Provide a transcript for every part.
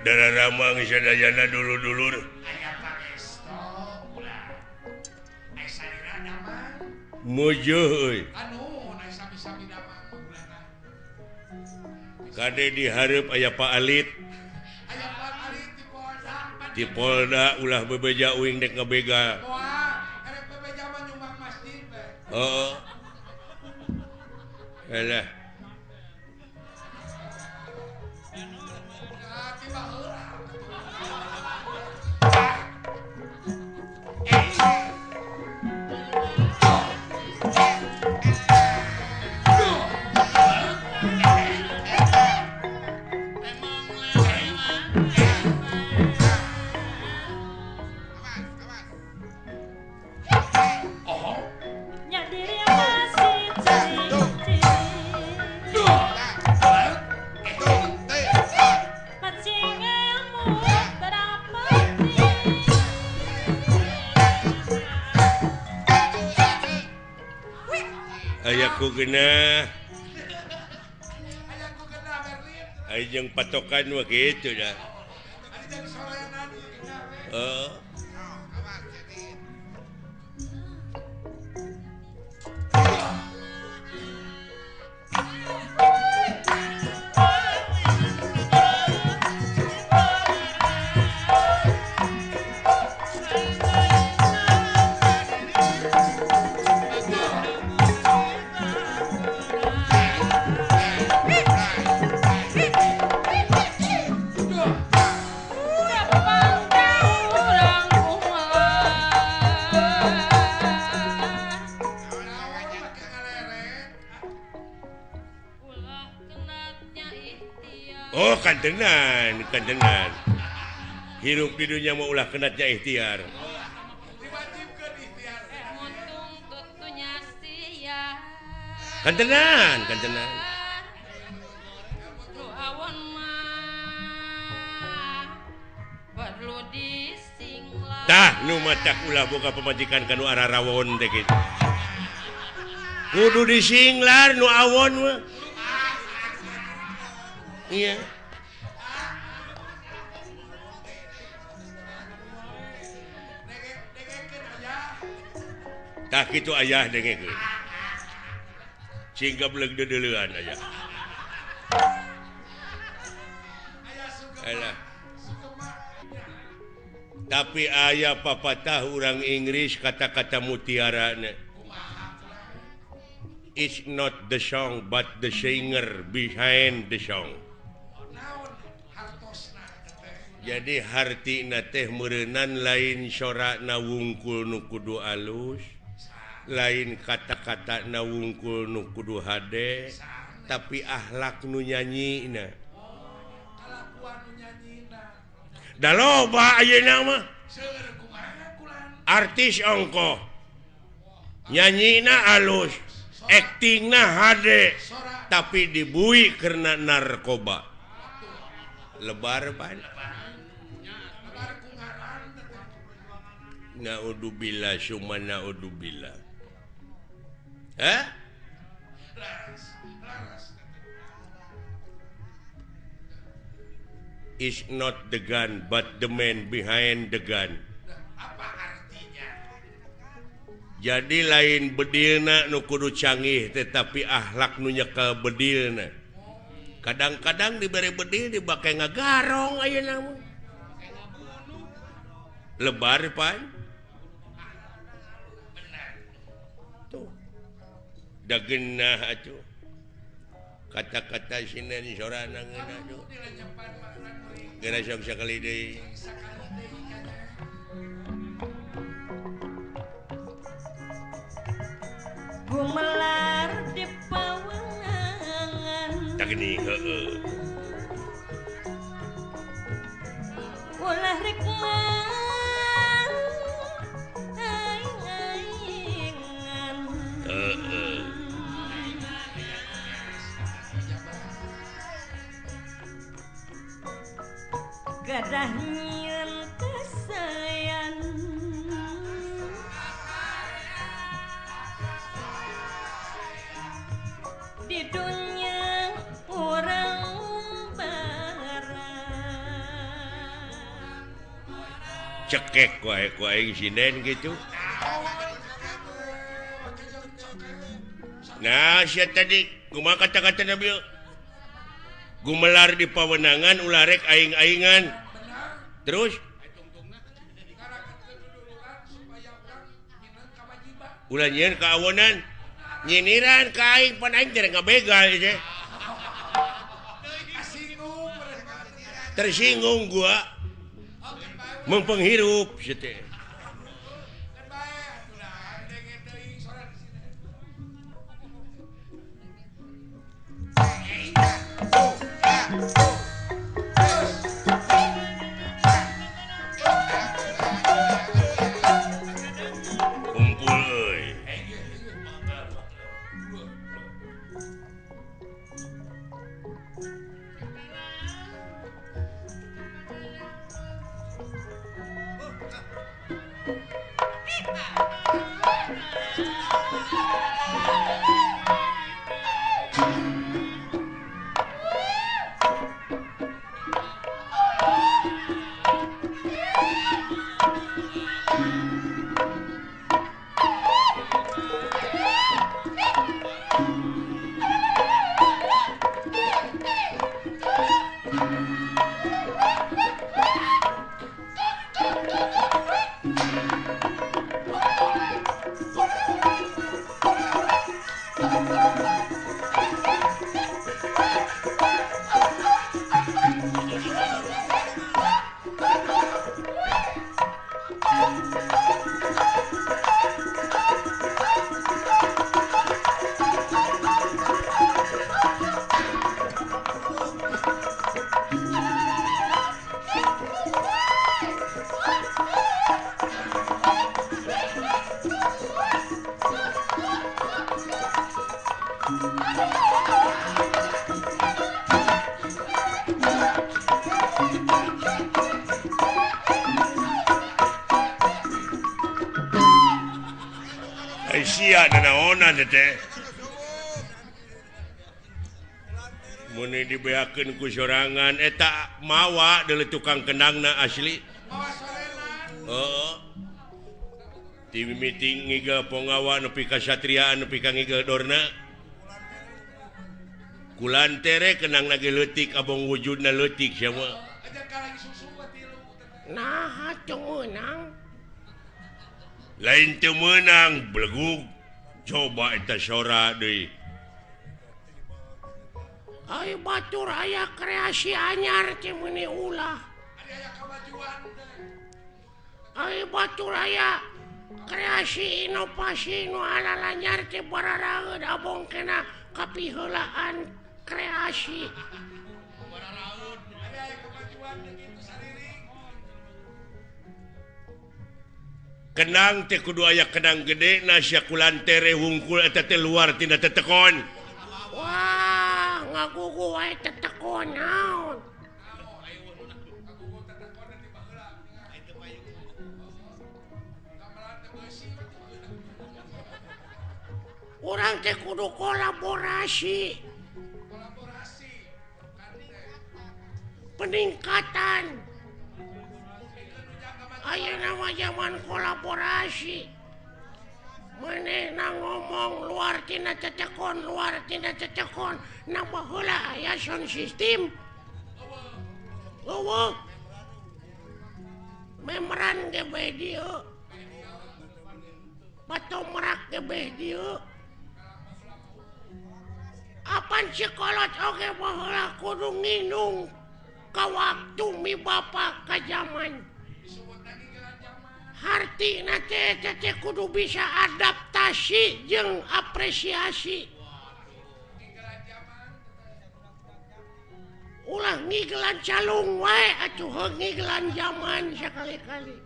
Darah ramang sadayana dulur-dulur. Mujuh euy. Kade dihareup aya Pak Alit. Di Polda ulah bebeja uing dek ngebegal. Heeh. Alah. Ayaku genah. Ayo patokan mah kitu dah. Heeh. Oh kantenan, kantenan. Hirup di dunia mau ulah kenatnya ikhtiar. Kantenan, kantenan. Tah nu matak ulah boga pamajikan kanu ararawon teh kitu. Kudu disinglar nu awon mah. Iya. Tah kitu ayah dengekeun. Cing gableg deudeuleun ayah. Alah. Tapi ayah papatah urang Inggris kata-kata mutiarana. It's not the song but the singer behind the song. Jadi hartina teh meureunan lain sorana wungkul nu kudu alus, lain kata-kata na wungkul nu kudu hade, tapi akhlak nu nyanyina. Da loba ayeuna mah artis ongkoh nyanyina alus, aktingna hade, tapi dibui karena narkoba. Lebar pan. Naudzubillah summa naudzubillah. Hah? Is not the gun but the man behind the gun. Apa artinya? Jadi lain bedilna nu kudu canggih tetapi akhlak nu nyekel bedilna. Kadang-kadang dibere bedil dibake ngagarong ayeuna mah. Lebar pan. Tuh. Da geunah atuh. Kata-kata sinden sorana ngeunah tuh. Geura sok sakali deui. Gumelar di pawangan. Tah geuning heueuh. Ulah rek mang aing-aingan. Heeh. Gadah nyieun kasayan. Di dunia urang barang. Cekek wae ku aing sinden gitu. Nah, sia tadi kumaha kata-kata Nabil? Gumelar di pawenangan ulah rek aing-aingan. Terus ulah nyieun kaawonan, nyiniran ka aing pan aing teh ngabegal ieu teh. Tersinggung gua. Mempenghirup sia teh. Kumpul euy. Sia nanaonan teh. Mun dibeakeun ku sorangan eta mawa deuleu tukang kendangna asli. Heeh. Ti mimiti ngigel ponggawa nepi ka satriaan nepi ka ngigel dorna. Kulantere kendangna ge leutik abong wujudna leutik sia mah. Naha teu meunang? Lain teu meunang belegug. Coba eta sora deui. Ai batur aya kreasi anyar teh meuni ulah. Ai batur aya kreasi inovasi nu alalanyar teh bararaeud abong kena kapiheulaan kreasi. Kenang teh kudu aya kenang gede na sia kulantere wungkul eta teh luar tina tetekon. Wah, ngagugu wae tetekon naon. Urang teh kudu kolaborasi. Peningkatan. Ayeuna mah zaman kolaborasi. Manehna ngomong luar tina tetekon, luar tina tetekon, na baheula aya sound system. Eueuh. Memeran ge bae dieu. Batomrak ge bae dieu. Apan sikolot oge baheula kudu nginung ka waktu mi bapa ka zaman. Hartina teh teh kudu bisa adaptasi jeung apresiasi. Ulah ngigelan calung wae atuh heuh ngigelan zaman sakali-kali.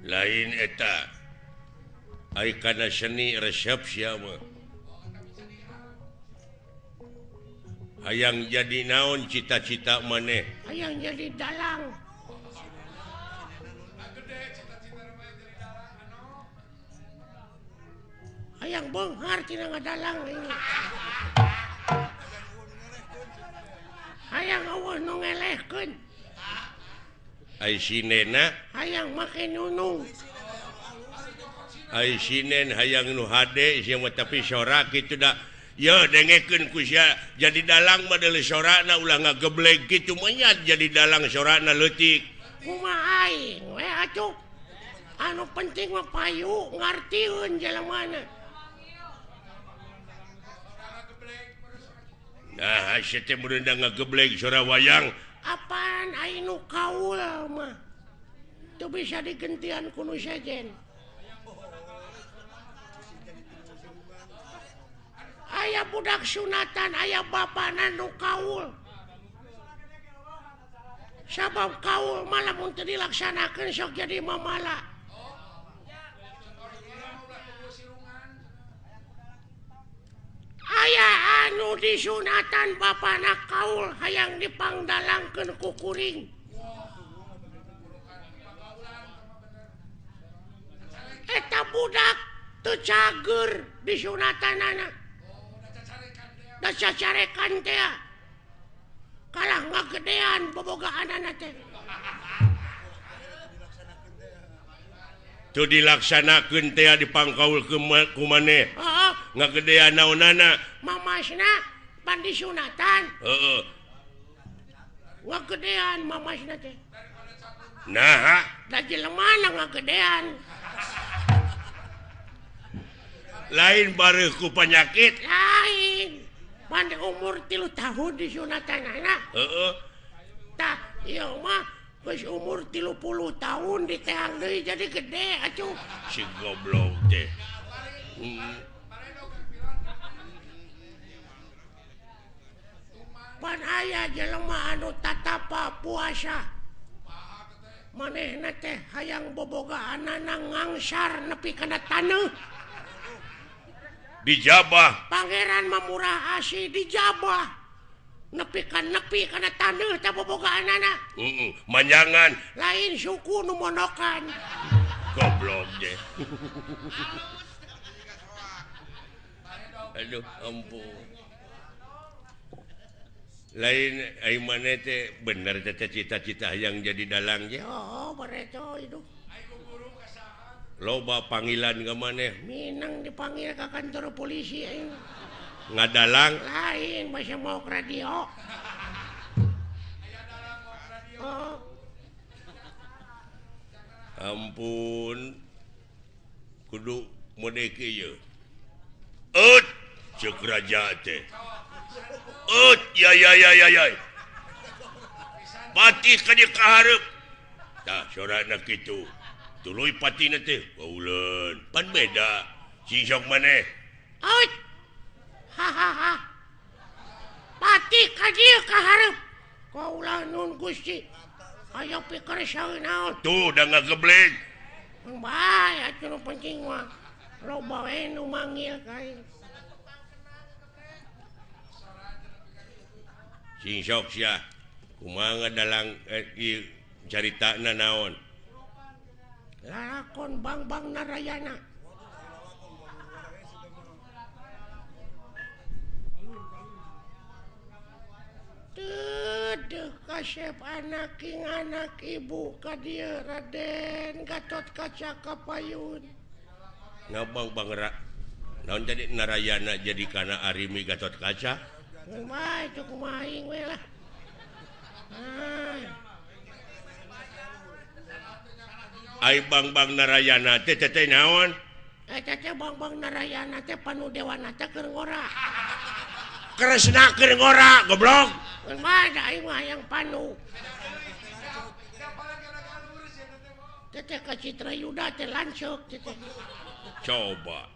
Lain eta ai kana seni resep sia mah. Hayang jadi naon cita-cita maneh? Hayang jadi dalang. Hayang beunghar tina ngadalang ini. Hayang eueuh nu ngelehkeun. Ai sinena hayang make nunung. Ai sinen hayang nu hade sia mah tapi sora kitu da. Ye dengekeun ku sia jadi dalang mah deuleu sorana ulah ngageblek kitu menyat jadi dalang sorana leutik. Kumaha aing we atuh. Anu penting mah payu ngartieun jelemana. Nah, sia teh meureun da ngageblek sora wayang. Apaan aing nu kaul mah. Teu bisa digentian ku nu sejen. Aya budak sunatan, aya bapana nu kaul. Sabab kaul mah lamun teu dilaksanakeun sok jadi mamala. Aya anu disunatan bapana kaul hayang dipangdalangkeun ku kuring. Eta budak teu cager disunatanana. Da cacarekan teh kalah ngagedean bobogaanana teh. Teu dilaksanakeun teh dipangkaul ku maneh. Heeh, ngagedean naonana? Mamasna pan disunatan. Heeh. Ngagedean mamasna teh. Naha? Da jelemana ngagedean. Lain bareuh ku panyakit. Lain. Pan umur 3 tahun disunatanana. Heeh. Tah, ieu mah geus umur 30 tahun diteang deui jadi gede atuh. Si goblok teh. Pan aya jelema anu tatapa puasa. Manehna teh hayang bobogaanana ngangsar nepi kana taneuh. Dijabah. Pangeran mah murah asih dijabah. Nepi ka nepi kana taneuh teh bobogaanana. Heeh, manjangan. Lain suku nu monokan. Goblok teh. Aduh, ampun. Lain ai maneh teh bener teh cita-cita hayang jadi dalang ge. Oh, bareto hidup. Loba panggilan ka maneh. Minang dipanggil ka kantor polisi aing. Ngadalang? Lain basa mau ke radio. Oh. Ampun. Kudu mode kieu. Eut ceuk raja teh. Eut ya ya ya ya ya. Patih ka dieu ka hareup. Tah sorana kitu. Tuluy patina teh bauleun. Pan beda. Sing sok maneh. Eut. Ha ha ha. Patih ka dieu ka hareup. Kaula nun Gusti. Ayo pikir saeun naon. Tuh da ngageblek. Bae atuh nu penting mah. Loba we nu manggil ka aing. Sing sok sia. Kumaha dalang ieu caritana naon? Lakon Bangbang Narayana. Dedeh kasep anak king anak ibu ka dieu Raden Gatot Kaca Kapayun. Ngabang Bang naon jadi Narayana jadi kana Arimi Gatot Kaca? Kumaha itu kumaha aing we lah. Ai Bangbang Narayana teh teh naon? Eta teh Bangbang Narayana teh panu dewana teh keur ngora. Kresna keur ngora goblok. Kumaha da aing mah hayang panu. Teh ka Citra Yuda teh lanceuk teh. Coba.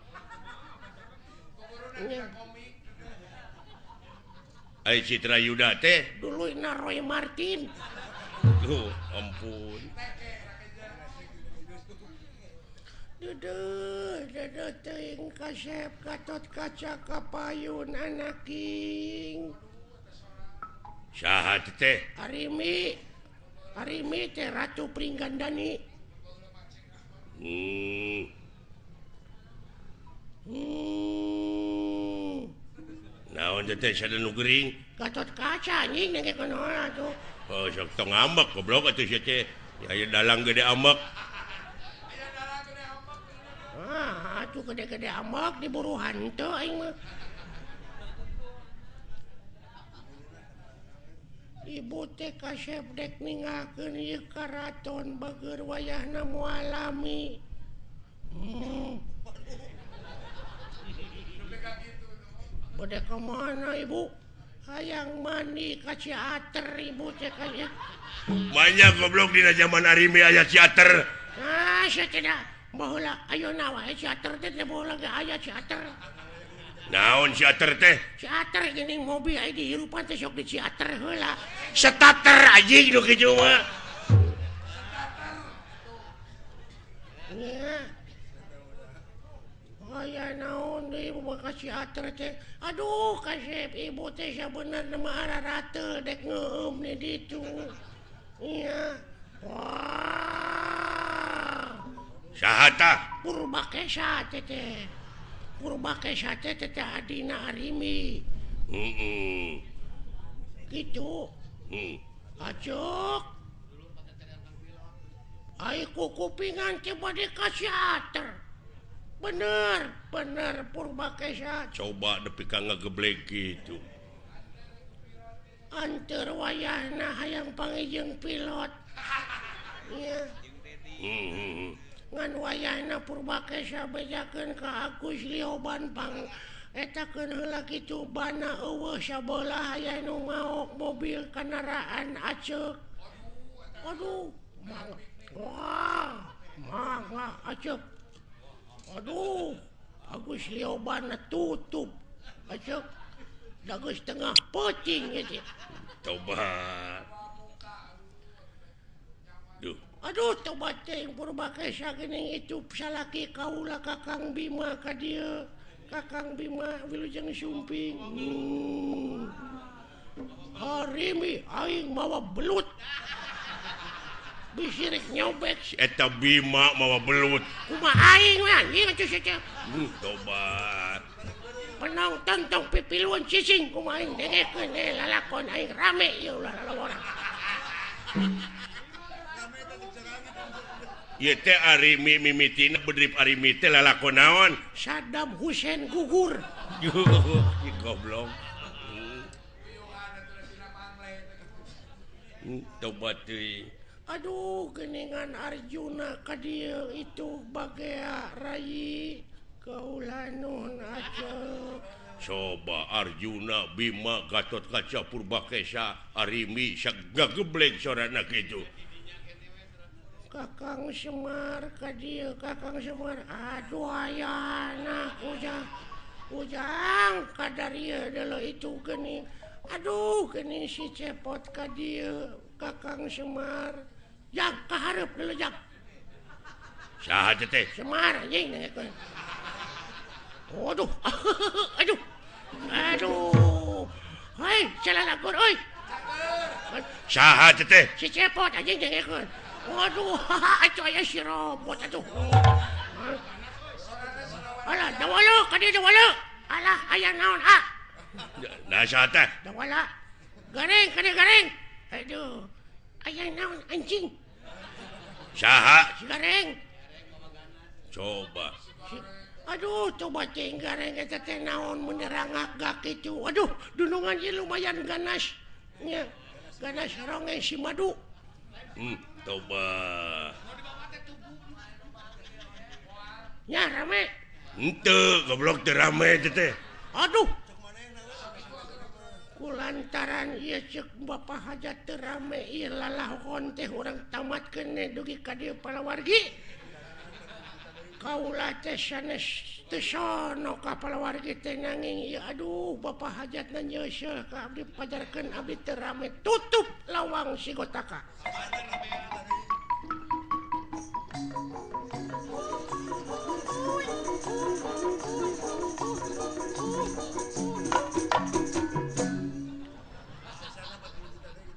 Ai Citra Yuda teh duluyna Roy Martin. Duh, ampun. Duduh, duduh teuing kasep Gatot Kaca Kapayun anaking. Saha teh? Arimi. Arimi teh Ratu Pringgandani. Naon teh sada nu gering? Gatot Kaca anjing dengekeun heula atuh. Oh, sok tong ambek goblok atuh sia teh. Aya dalang gede ambek. Aya dalang gede ambek. Ah, atuh gede-gede ambek diburu hanteu aing mah. Ibu teh kasep dek ninggalkeun ieu karaton bageur wayahna moal lami. Bade ka mana ibu? Hayang mandi ka Ciater ibu teh kaya. Banyak goblok dina zaman Arimi aya Ciater. Ah, sia tidak. Baheula ayeuna wae Ciater teh teh baheula ge aya Ciater. Naon Ciater teh? Ciater geuning mobil aya dihirupan teh sok di Ciater heula. Starter anjing nu kitu mah. Nya. Aya naon deui ibu ka Ciater teh. Aduh kasep ibu teh sabenerna mah ararateul dek ngeueum di ditu. Iya. Wah. Saha tah? Purbakesa teh teh. Purbakesa teh teh adina Arimi. Heeh. Kitu. Heeh. Acuk. Ai kukupingan teh bade ka Ciater. Bener, bener Purbakesa. Coba nepi ka ngageblek kitu. Anteur wayahna hayang panggih pilot. Iya. Ngan wayahna Purbakesa bejakeun ka Agus Lioban pang etakeun heula kitu bana eueuh sabelah aya nu maok mobil kendaraan aceuk. Aduh, mangga. Wah, mangga aceuk. Aduh, Agus Lioban tutup. Aceuk. Dagus tengah peuting ieu. Tobat. Duh. Aduh, tobat teh Purbakesa geuning itu salaki kaula Kakang Bima ka dieu. Kakang Bima wilujeng sumping. Harimi aing mawa belut. Bisi rek nyobek si eta Bima mawa belut. Kumaha aing we anjing atuh sia teh. Tobat. Penonton tong pipiluan cicing kumaha aing dengekeun lalakon aing rame ieu ulah lalawara. Ieu teh Arimi mimitina bedrip Arimi teh lalakon naon? Saddam Hussein gugur. Goblok. Tobat teuing. Aduh, geningan Arjuna ka dieu itu bagea rayi kaula nuhun aceuk. Coba Arjuna, Bima, Gatot Kaca, Purbakesa, Arimi sagageblek sorana kitu. Kakang Semar ka dieu, Kakang Semar. Aduh ayana ujang. Ujang kadarieu deuleu itu geuning. Aduh geuning si Cepot ka dieu, Kakang Semar. Jang kahareup deuleu jang. Saha teh? Semar anjing dengekeun. Aduh. Aduh. Aduh. Hei, salah lakur euy. Saha teh? Si Cepot anjing dengekeun. Waduh, atuh aya si robot atuh. Alah, dawala ka dieu dawala. Alah, aya naon ah? Nah, saha teh? Dawala. Gareng, ka dieu gareng. Aduh. Aya naon anjing? Saha? Si gareng. Coba. Aduh, coba cing gareng eta teh naon menerangak gak kitu. Aduh, dunungan ieu lumayan ganas. Nya, ganas ronge si madu. Coba. Nya rame. Henteu, goblok teu rame teh teh. Aduh. Kulantaran ieu ceuk Bapak Hajat teu rame ieu lalahon teh urang tamatkeun dugi ka dieu palawargi. Kaula teh sanes teu sono ka palawargi teh nanging ieu aduh Bapak Hajatna nyeuseuh ka abdi pajarkeun abdi teu rame tutup lawang sigotaka.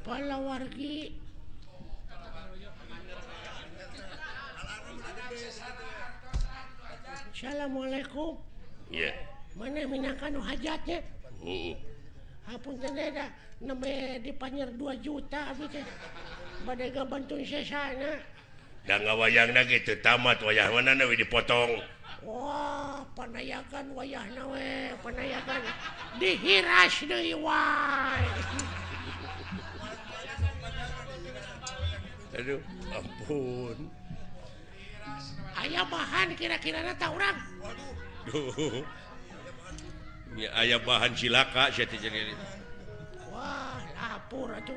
Palawargi Assalamualaikum. Iya. Mana minangka nu hajatnya? Heeh. Hapunten da nembe dipanyer 2 juta abdi teh. Bade gabantuan sesana. Da ngawayangna ge teu tamat wayah mana we dipotong. Wah, panayakan wayahna we, panayakan dihiras deui wae. Aduh, ampun. Aya bahan kira-kirana ta urang. Waduh. Nya aya bahan cilaka sia teh jadi. Wah, lapor atuh.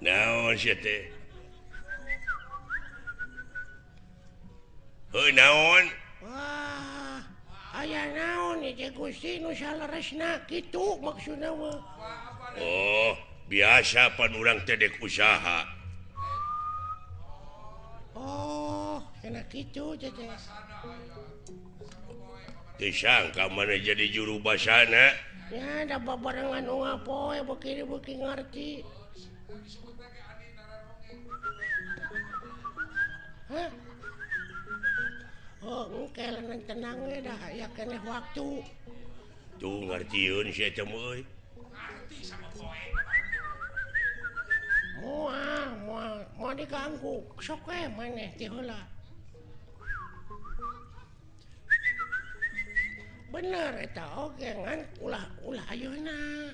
Naon sia teh? Heuh naon? Wah, aya naon ieu Gusti nu saleresna kitu maksudna mah. Oh, biasa pan urang teh dek usaha. Oh, kena kitu teh. Teu sangka maneh jadi juru basana. Ya, da babarengan unggal poe beuki-beuki ngarti. Hah? Oh, engke leunang tenang we dah aya keneh waktu. Tuh ngartieun sia teh euy. Ngarti sama poe. Moal, moal, moal diganggu. Sok we maneh ti heula. Bener eta oge ngan ulah ayeuna.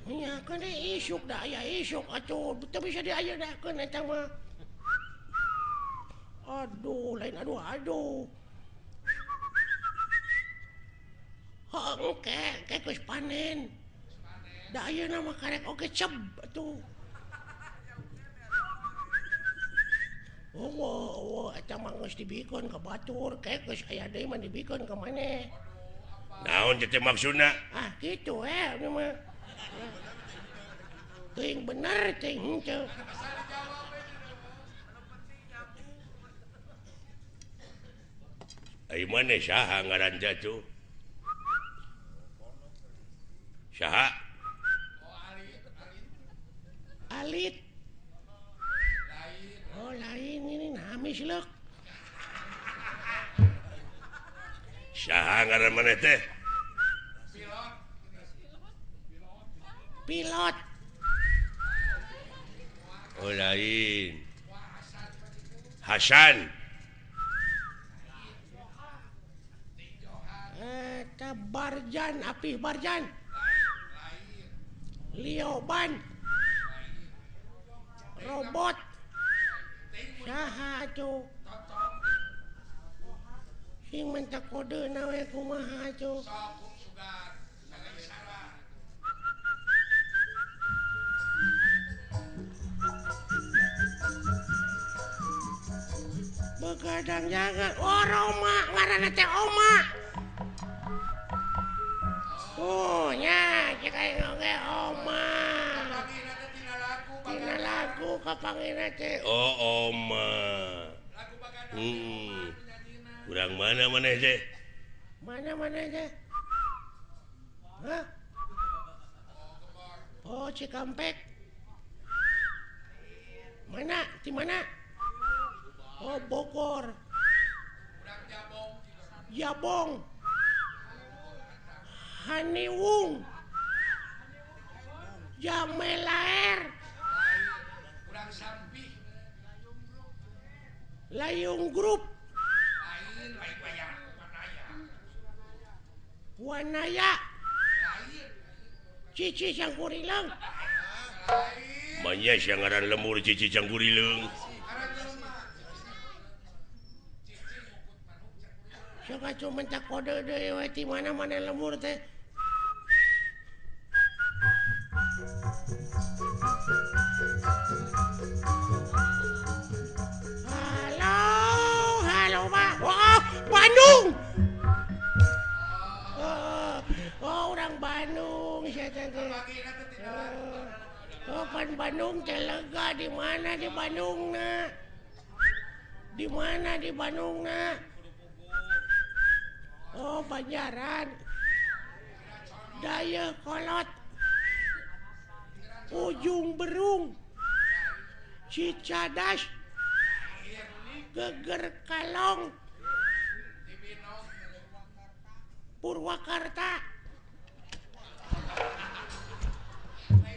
Nya keun isuk da aya isuk atuh teu bisa diayenakeun eta mah. Aduh, lain aduh aduh. Heuh engke, engke geus panen. Da ayeuna mah karek oge ceb atuh. Oh, eta mah geus dibikeun ka batur, ke geus aya deui mah dibikeun ka maneh. Naon teh maksudna? Ah, kitu we ieu mah. Teuing bener teuing henteu. Ai maneh saha ngaran teh atuh? Saha? Alit. Oh, lain ini namis leuk. Saha ngaran maneh teh? Pilot. Oh, lain. Hasan. Eta Barjan, Apih Barjan. Lioban. Robot. Saha atuh? Sing minta kode we kumaha atuh? Begadang jangan. Oh, Roma, ngaranna teh Oma. Oh, nya cek aing oge Oma. Tina lagu kapangina teh. Oh, Oma. Urang mana maneh teh? Mana maneh teh? Hah? Oh, Cikampek. Mana? Di mana? Oh, Bogor. Jabong. Haniwung. Jamelaer. Layung Group. Wanaya. Cici Cangkurileung. Manya sia ngaran lemur Cici Cangkurileung. Sok atuh minta kode deui we ti mana-mana lemur teh. Pan Bandung teh lega di mana di Bandungna? Di mana di Bandungna? Oh, Banjaran. Dayakolot. Ujung Berung. Cicadas. Geger Kalong. Purwakarta.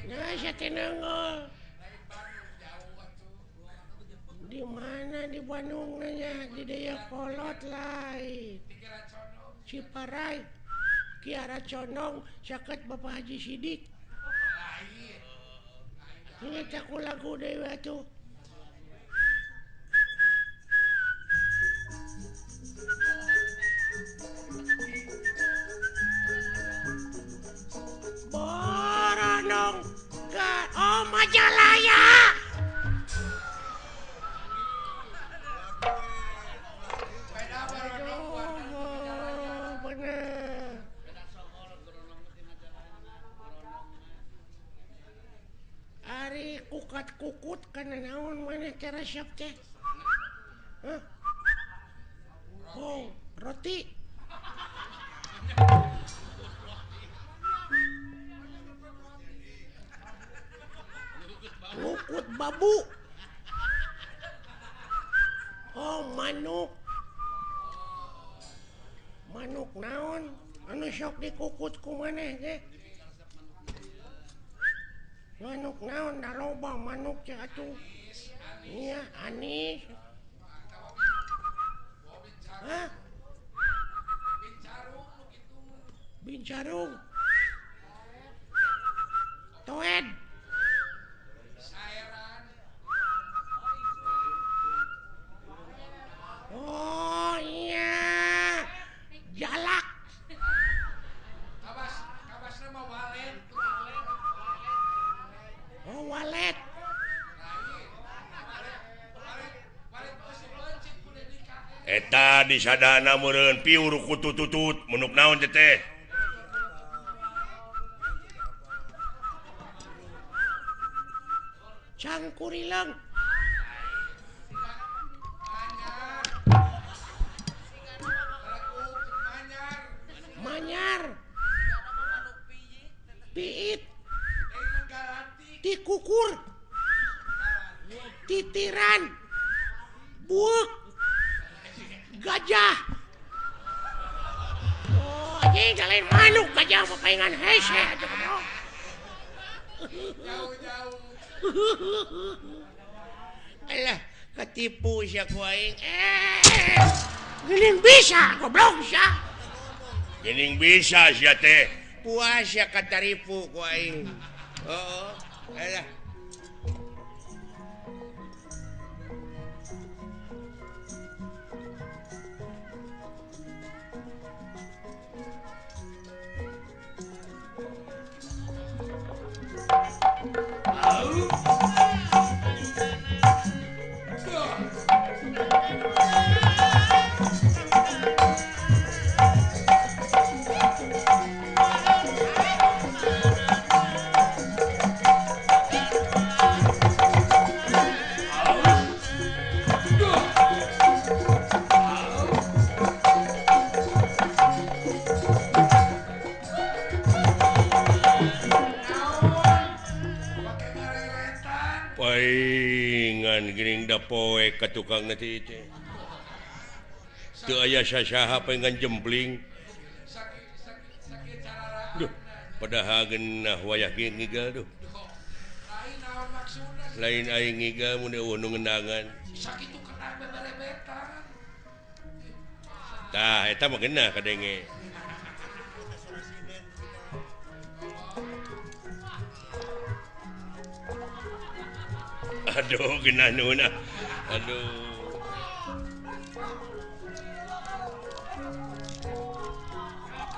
Nah, saya tenangol. Di mana di Bandung nanya di Dayakolot lain. Ciparai, Kiara Condong, caket Bapak Haji Sidik. Ini aku lagu dewa tuh. Boronong ke oh Majalaya. Aduh, bener. Ari kukat-kukut kana naon maneh teh resep teh? Hah? Oh, roti. Ngukut babu. Oh, manuk. Manuk naon? Anu sok dikukut ku maneh teh? Manuk naon da loba manuk teh atuh. Iya, anis. Hah? Bincarung. Toed. Oh iya, jalak. Kabas, kabasna mah walet. Oh walet. Eta disadana meureun piur kutututut menuk naon teh teh. Cangkurileung. Manyar. Piit. Tikukur. Titiran. Buuk. Gajah. Oh, anjing lain manuk gajah mah paingan hese atuh goblok. Jauh-jauh. Alah, ketipu sia ku aing. Geuning bisa goblok sia. Geuning bisa sia teh. Puas sia kataripu ku aing. Heeh. Alah. Paingan geuning da poe ka tukang teh teh. Teu aya sasaha paingan jempling. Duh, padahal geunah wayah ge ngigal duh. Lain aing ngigal mun eueuh nu ngendangan. Sakitu kena beberebetan. Tah, eta mah geunah kadenge. Aduh, geunah nuhun ah. Aduh.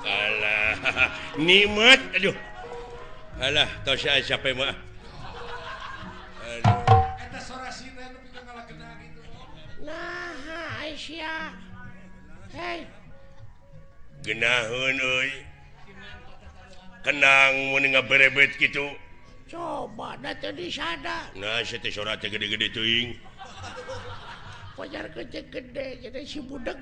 Alah, nikmat aduh. Alah, tos aya siapa mah. Aduh. Eta sora sinden nu pikeun ngalageuna gitu. Nah, Aisyah. Hei. Geunaheun euy. Kenang mun ngaberebet kitu. Coba da teu disada. Nah, sia teh sora teh gede-gede teuing. Wajar gede-gede jadi si budeg.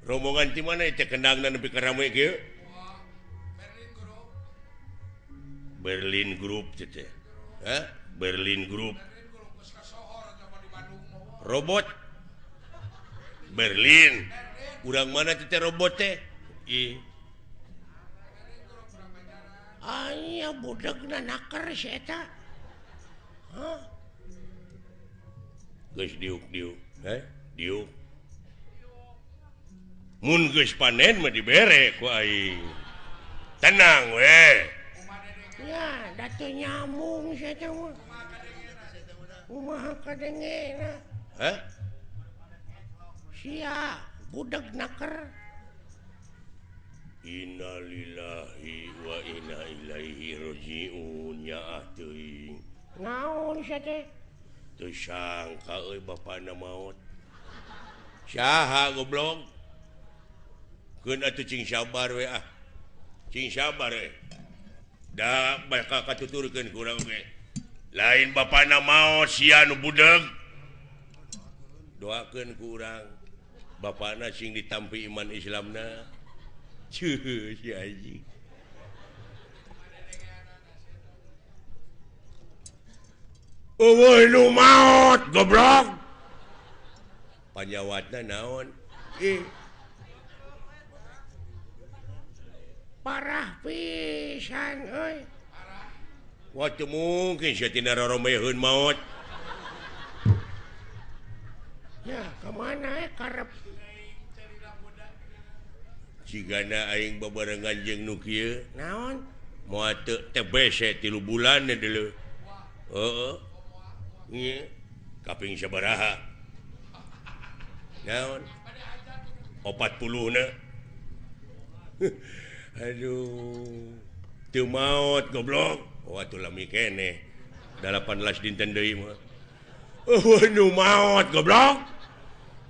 Rombongan ti mana teh kendangna nepi ka rame kieu? Berlin Group teh teh. Hah? Berlin Group. Robot Berlin. Urang mana teh robot teh? Ih. Aya budegna naker si eta. Hah? Geus diuk-diuk, heh? Diuk. Mun geus panen mah dibere ku aing. Tenang we. Ya, da teu nyambung si eta mah. Kumaha kadengena? Hah? Sia budeg naker. Innalillahi wa inna ilaihi rajiun ya teuing. Naon sia teh? Teu sangka euy bapana maot. Saha goblok? Keun atuh cing sabar we ah. Cing sabar we. Da bakal katuturkeun ku urang ge. Lain bapana maot sia nu budeg. Doakeun ku urang bapana sing ditampi iman Islamna. Cuh, si anjing. Eueuh nu maot goblok. Panyawatna naon? Ih. Parah pisan euy. Wah, teu mungkin sia tina roromeheun maot. Ya, kemana karep? Cigana aing babarengan jeung nu kieu. Naon? Moal teu TBC 3 bulan deuleu. Heeh. Nya kaping sabaraha? Naon? 40 na. Aduh. Teu maot goblok. Oh atuh lami keneh. 18 dinten deui mah. Eueuh nu maot goblok.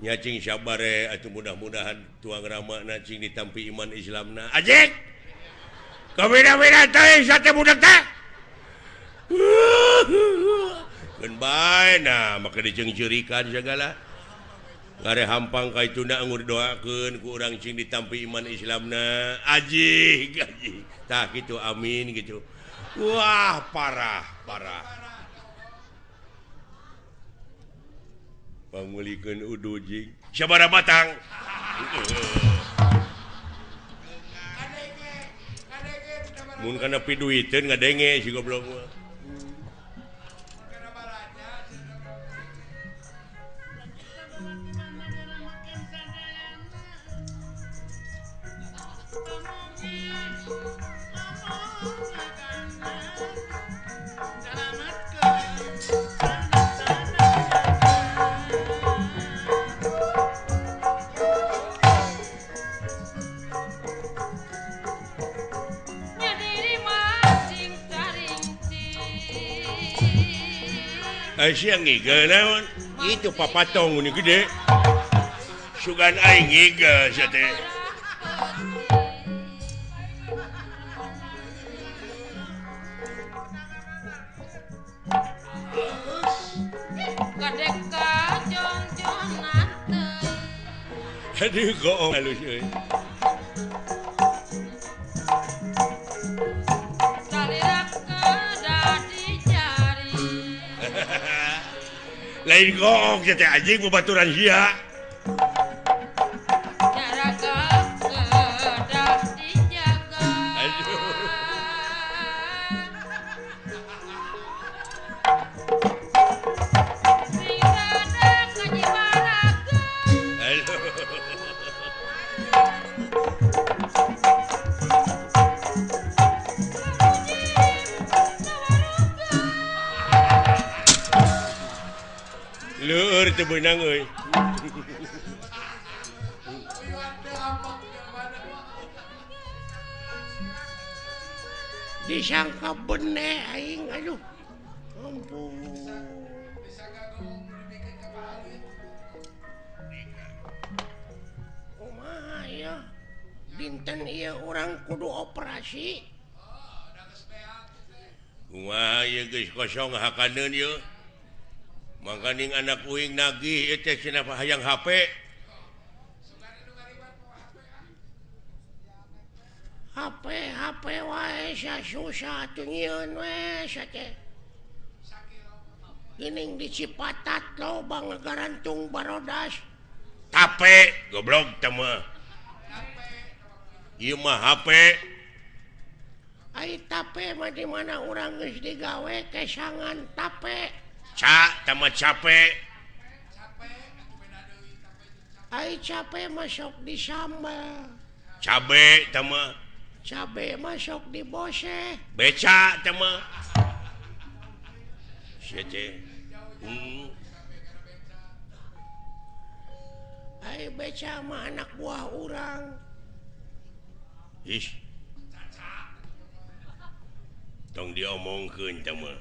Nya cing sabare atuh mudah-mudahan tuang ramana cing ditampi iman Islamna. Ajik. Kabeda-beda teh sate budak teh. Keun bae nah make diceungceurikan sagala. Ngare hampang ka ituna anggur doakeun ku urang cing ditampi iman Islamna. Ajik, ajik. Tah kitu amin gitu. Wah, parah, parah. Pangulikeun udu jing sabaraha batang. Mun kana piduiteun ngadenge si goblok mah. Siang ngigel naon? Itu papatong ini gede. Sugan aing ngigel sia teh. Aduh goong halus euy. Lain goong sia teh anjing babaturan sia. Leur teu beunang euy. Disangka bene aing aduh. Ampun. Kumaha ya? Dinten ieu urang kudu operasi. Kumaha ieu geus kosong hakaneun ieu. Mangkaning anak uing nagih ieu teh cenah hayang HP. HP HP wae sia susah atuh nyieun we sia teh. Geuning di Cipatat loba ngagarantung barodas. Tape goblok teh mah. Ieu mah HP. Ai tape mah di mana urang geus digawe kesangan tape. Ca teh mah cape. Ai cape mah sok disambel. Cabe teh mah. Cabe mah sok diboseh. Beca teh mah. Sia teh. Ai beca mah anak buah urang. Ih. Tong diomongkeun teh mah.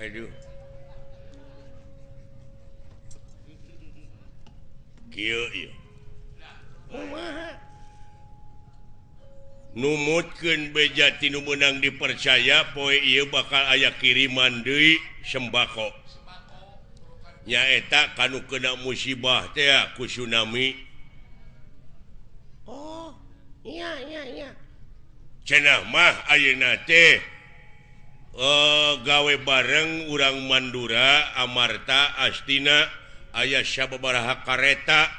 Aduh. Kieu ieu. Kumaha? Numutkeun beja ti nu meunang dipercaya poe ieu bakal aya kiriman deui sembako. Nyaeta kanu kena musibah teh ku tsunami. Oh, iya iya iya. Cenah mah ayeuna teh gawe bareng urang Mandura, Amarta, Astina aya sababaraha kareta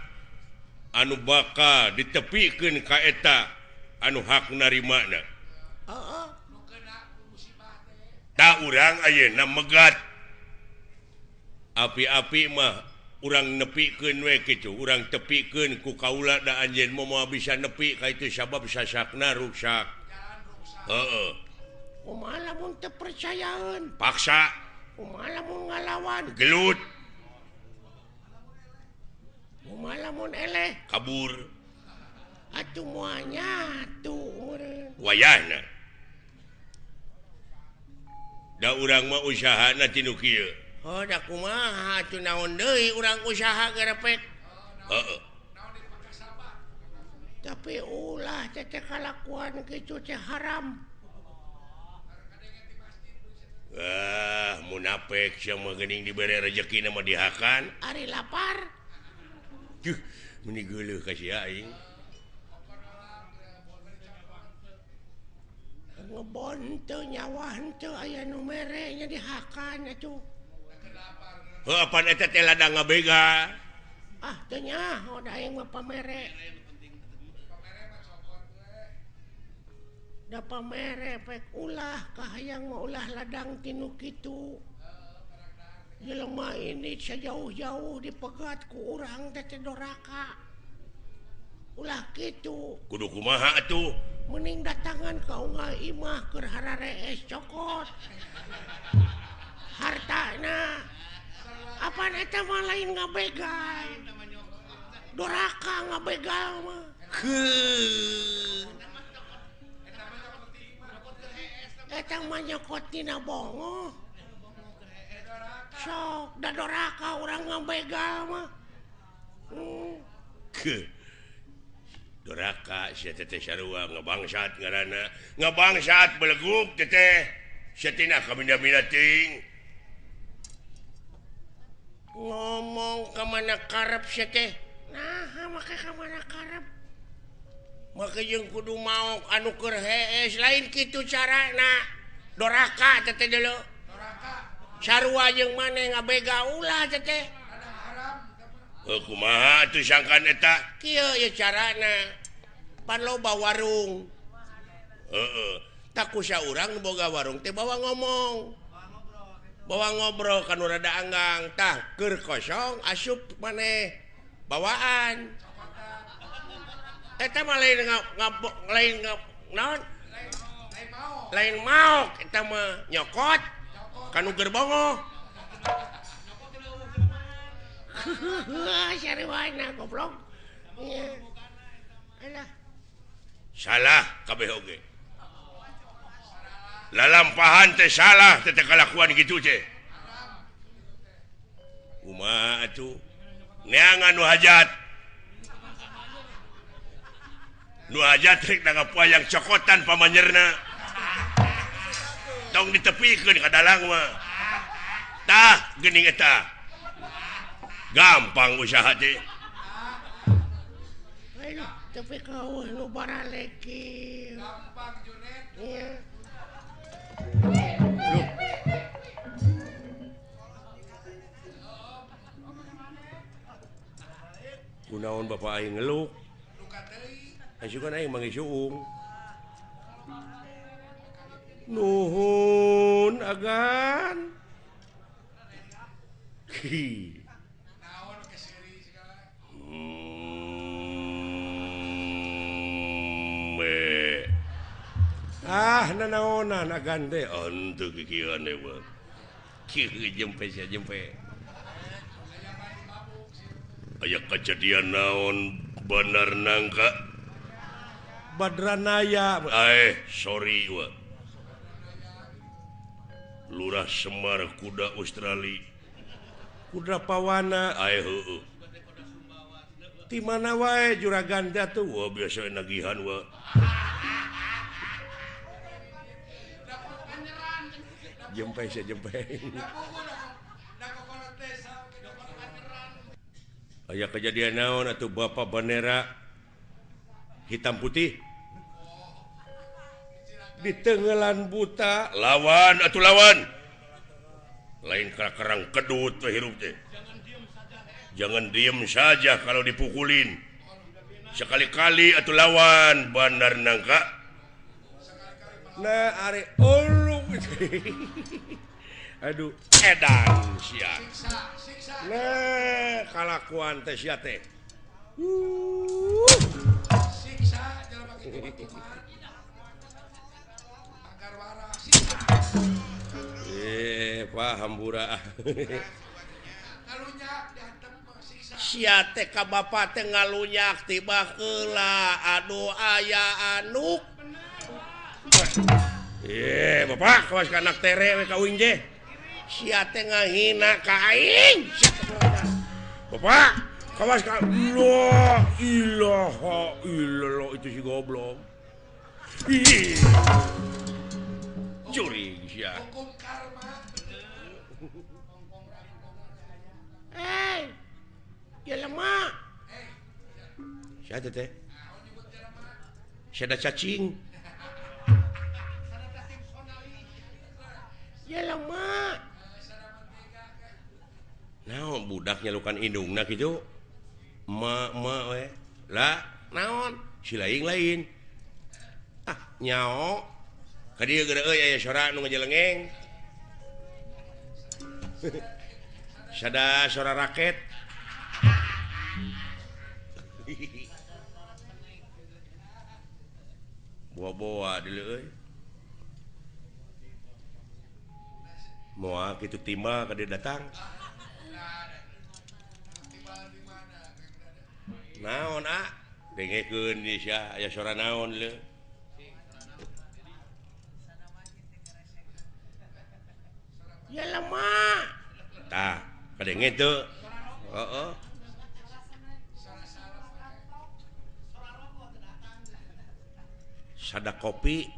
anu bakal ditepikeun ka eta anu hak narimana. Heeh. Ta urang ayeuna megat. Api-api mah urang nepikeun we kitu, urang tepikeun ku kaula da anjeun moal bisa nepi ka itu sabab sasakna ruksak. Heeh. Kumaha lamun teu percayaeun? Paksa. Kumaha lamun ngalawan? Gelut. Kumaha lamun eleh? Kabur. Atuh moal nyatu meureun. Wayahna. Da urang mah usahana ti nu kieu. Oh, da kumaha atuh naon deui urang usaha gerepek. Heeh. Tapi ulah teh kalakuan kitu teh haram. Ah, munafik sia mah geuning dibere rejekina mah dihakan. Ari lapar. Duh, meuni geuleuh ka sia aing. Ngebon teu nyawa henteu aya nu mere nya dihakan atuh. Heuh, apan eta teh ladang ngabega. Ah, teu nyaho da aing mah pamere. Da pamere pek ulah kahayang mah ulah ladang tinu kitu. Jelema ini sejauh-jauh dipegat ku urang teh teh doraka. Ulah kitu. Kudu kumaha atuh? Mending datangan ka unggal imah keur hararees cokot. Hartana. Apaan eta mah lain ngabegal. Doraka ngabegal mah. Heuh. Eta mah nyokot tina bongoh. Sok da doraka urang ngabegal mah. Ke. Doraka sia teh sarua ngabangsat ngaranna. Ngabangsat beleguk teh. Sia tina kaminda-minda teuing. Ngomong ka mana karep sia teh? Naha make ka mana karep? Make jeung kudu maok anu keur hees lain kitu carana. Doraka teh teh deuleu. Doraka. Sarua jeung maneh ngabega ulah teh teh. Heuh kumaha atuh sangkan eta? Kieu ieu carana. Pan loba warung. Heeh. Tak kusa urang nu boga warung teh bawa ngomong. Bawa ngobrol kan rada anggang tah keur kosong asup maneh bawaan. Eta mah lain lain naon? Lain maok eta mah nyokot kanu keur bongoh. Sarwana goblok. Alah. Salah kabeh oge. Lalampahan teh salah teh kalakuan kitu teh. Kumaha atuh? Neangan nu hajat. Nu aja trik nanggap wayang cokotan pamanyerna. Tong ditepikeun ka dalang mah. Tah geuning eta. Gampang usaha teh. Tapi kau nu baralek kieu. Gampang Junet. Iya. Loh. Kunaon bapak aing ngeluk? Asukan aing manggih suung. Nuhun agan. Hi. Ah nanaonan agan teh henteu kikieuan deui mah. Kieu jempe sia jempe. Aya kejadian naon Bandar Nangka? Badranaya. Sorry wa. Lurah Semar kuda Australia. Kuda Pawana. Heueuh. Ti mana wae juragan teh atuh? Wah biasa nagihan wa. Jempe sia jempe. Aya kejadian naon atuh Bapak bendera hitam putih ditenggelan buta lawan atuh lawan lain kerang kedut teh hirup teh. Jangan diem saja kalau dipukulin. Sekali-kali atuh lawan Bandar Nangka. Nah are ulung. Aduh edan sia. Nah kalakuan teh sia teh. Siksa jelema kitu mah. Agar waras siksa. Pak hambura. Ngalunyak dihantem siksa. Sia teh ka bapa teh ngalunyak tiba heula. Aduh aya anuk. Bapak kawas ka anak tere we ka uing je. Sia teh ngahina ka aing. Bapak kawas ka la ilaha illallah itu si goblok. Ih. Curing sia. Hukum karma. Eh. Jelema. Sia teh teh. Sia da cacing. Jelema. Naon budak nyalukan indungna kitu? Ma ma we. Lah, naon? Si lain lain. Ah, nyao. Ka dieu geura euy aya sora nu ngajelengeng. Sada sora raket. Boa-boa deuleu euy. Moal kitu timbal ka dieu datang. Naon ah? Dengekeun di sia aya sora naon leu. Jelema. Tah, kadenge teu. Heeh. Sada kopi.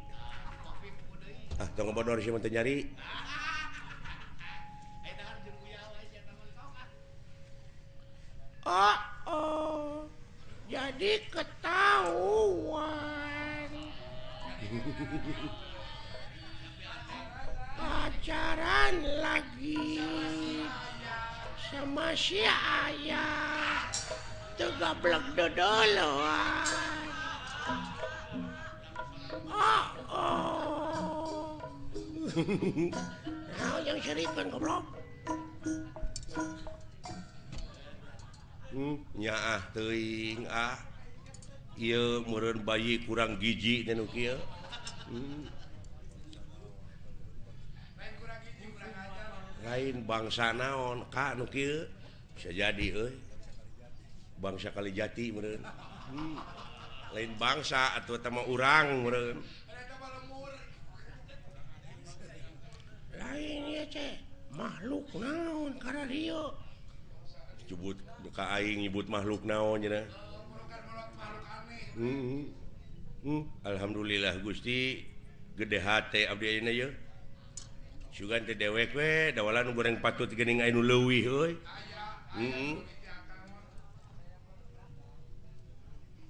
Ah, tong ngobodor sia mah teu nyari. Oh, oh. Jadi ketahuan. Pacaran lagi sama si ayah. Tuh gablek dodoloan. Oh, oh. Nah, yang serikan goblok. Nyaah teuing ah. Ieu meureun bayi kurang gizi teh nu kieu. Lain bangsa naon ka nu kieu bisa jadi euy. Bangsa Kalijati meureun. Lain bangsa atuh eta mah urang meureun. Lain ieu teh makhluk naon kararieu. Nyebut ka aing nyebut makhluk naon cenah. Alhamdulillah Gusti gede hate abdi ayeuna ye. Sugan teh dewek we dawalan goreng patut geuning aya nu leuwih euy. Heeh.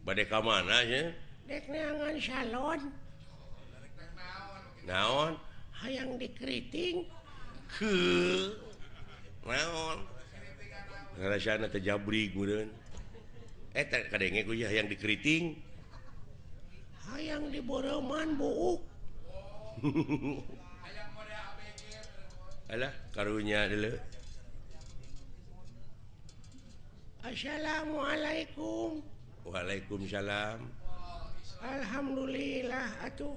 Bade ka mana nya? Dek neangan salon. Naon? Hayang dikeriting. Heuh. Naon? Ngarasana teh jabrig meureun. Eta kadenge ku hayang dikeriting. Hayang diboreuman buuk. Alah karunya deuleu. Assalamualaikum. Waalaikumsalam. Alhamdulillah atuh.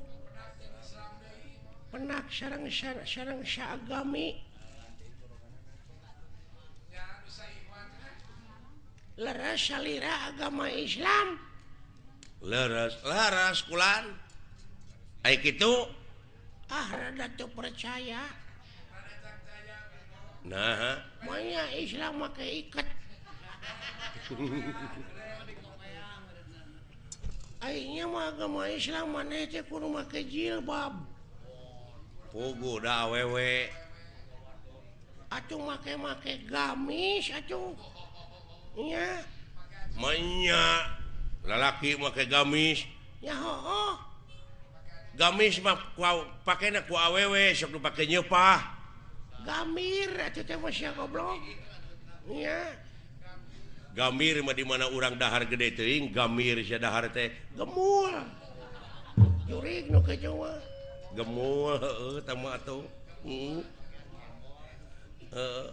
Penak sareng sareng saagami. Leres salira agama Islam. Leres, leres kulan. Ai kitu ah rada teu percaya. Nah, manya Islam make iket. Aingnya mah agama Islam maneh teh kudu make jilbab. Puguh da awewe. Atuh make-make gamis atuh. Nya. Manya lalaki make gamis. Ya hooh. Gamis mah pakena ku awewe sok dipake nyeupah. Gamir atuh teh mah sia goblok. Nya. Gamir mah di mana urang dahar gede teuing, gamir sia dahar teh gemul. Jurig nu kitu mah. Gemul heueuh tah mah atuh. Heeh. Heeh.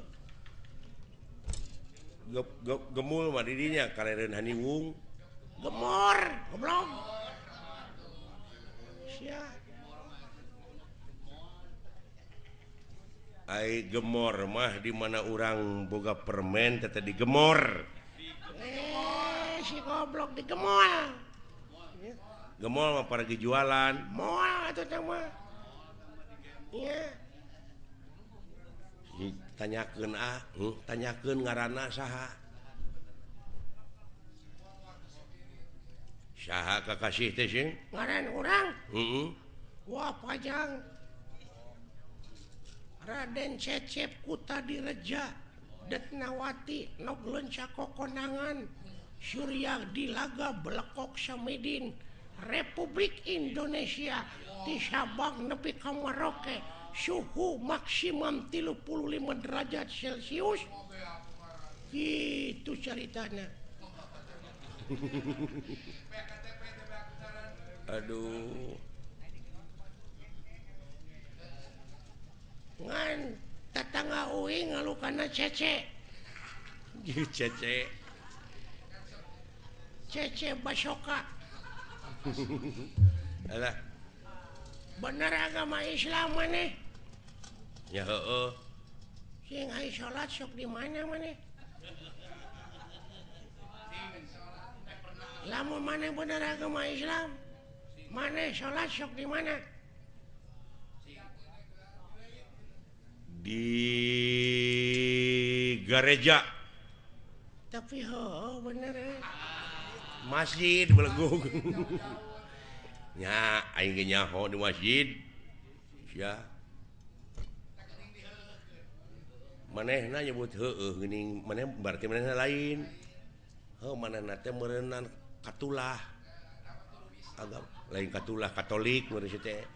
Gemul mah di dinya kareureun haniwung. Gemor, goblok. Sia. Ai gemor mah di mana urang boga permen teh digemor. Si goblok digemol. Gemol mah para jualan. Moal atuh teh mah. Nya. Tanyakeun ah, tanyakeun ngaranna saha. Saha kakasih teh sing? Ngaran urang? Heeh. Wah pajang. Raden Cecep Kutadireja Detnawati Nog Lenca Kokonangan Surya Dilaga Belekok Samidin Republik Indonesia di Sabang nepi ka Maroke suhu maksimum 35 derajat Celcius. Gitu ceritanya. Aduh. Ngan tetangga uing ngalukana cece. Cece. Cece Basoka. Alah. Bener agama Islam maneh? Ya heueuh. Sing ai salat sok di mana maneh? Lamun maneh bener agama Islam, maneh salat sok di mana? Di gereja. Tapi heueuh bener Masjid belegung. Nya aing ge nyaho di masjid. Sia. Manehna nyebut heueuh geuning maneh berarti manehna lain. Heuh manehna teh meureunnan katulah. Agama lain katulah Katolik meureun si teh.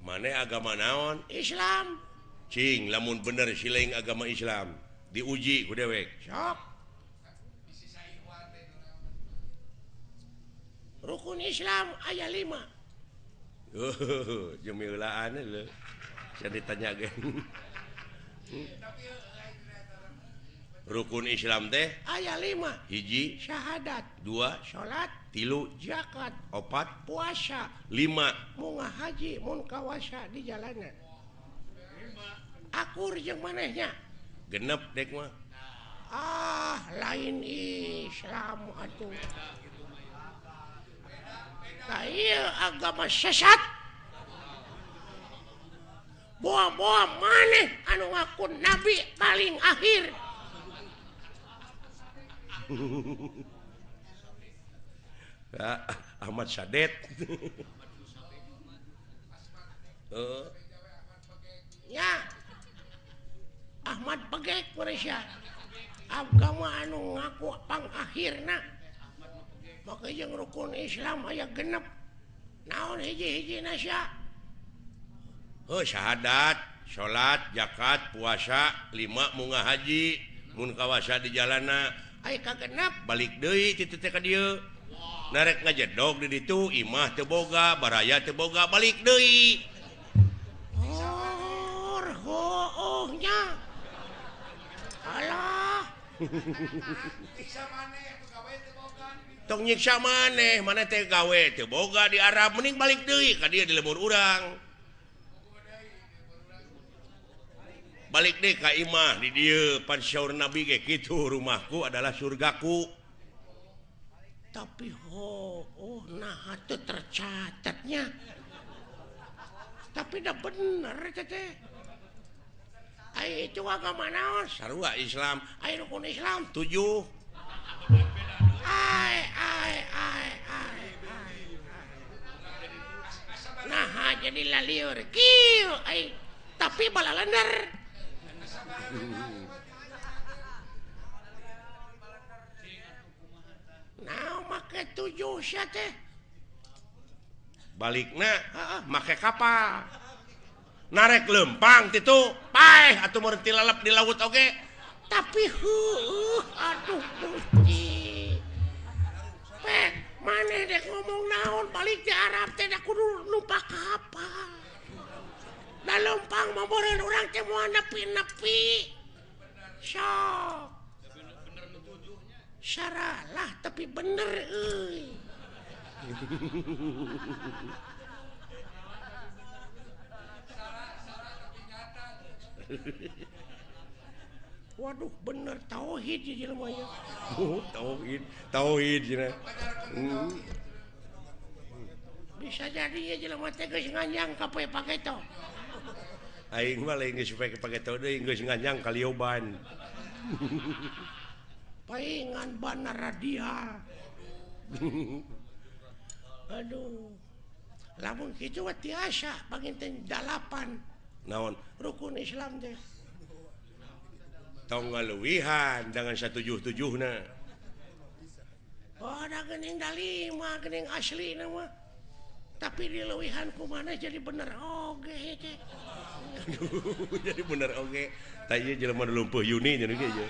Maneh agama naon? Islam. Cing lamun bener siling agama Islam diuji ku dewek. Sok. Rukun Islam aya 5. Oh, jemilaan lho. Saya ditanya ge. Rukun Islam teh aya 5. Hiji syahadat, 2 salat, 3 zakat, 4 puasa, 5 munga haji mun kawasa di jalanan. Akur jeung manehnya. Genep dek mah. Ah, lain Islam atuh. Tah ieu agama sesat. Boa-boa maneh anu ngaku nabi paling akhir. Ahmad Sadet. Ya Ahmad Pegek Malaysia agama anu ngaku pangakhirna maka jeung rukun Islam aya genep naon hiji-hijina sia heuh syahadat salat zakat puasa 5 munga haji mun kawasa di jalana aya kagenep balik deui kitu teh ka dieu narek ngajedog di ditu imah teu boga baraya teu boga balik deui. Oh, nya. Alah. Tong nyiksa maneh, maneh teh gawe teu boga di Arab mending balik deui ka dieu di lembur urang. Balik deui ka imah di dieu pan syaur Nabi ge kitu rumahku adalah surgaku. Tapi oh nah teu tercatatnya. Tapi dah bener teh. Ai itu agama naon? Sarua Islam. Ai rukun Islam 7. Ai ai ai ai. Nah jadi lalieur kieu ai tapi balalender. Nah make 7 sia teh. Balikna heeh make kapal. Narek lempang titu paeh atuh meureun tilalep di laut oge. Tapi heueuh aduh Gusti. Pek maneh dek ngomong naon balik di Arab teh da kudu numpak kapal. Da lempang mah meureun urang teh moal nepi-nepi. Sok. Saralah tapi bener euy. Waduh bener tauhid di jelema nya. Oh, tauhid, tauhid cenah. Bisa jadi ya jelema teh geus nganyang ka poe pageto. Aing mah lain geus poe pageto deui geus nganyang ka lioban. Paingan bana radial. Aduh. Lamun kitu mah tiasa panginten 8. Naon rukun Islam teh tong ngaluwihan dengan 177na. Oh da geuning da 5 geuning asli na mah. Tapi dileuwihan ku maneh jadi bener oge teh. Jadi bener oge. Tah ieu jelema nu lumpuh Yuni cenah ge ieu.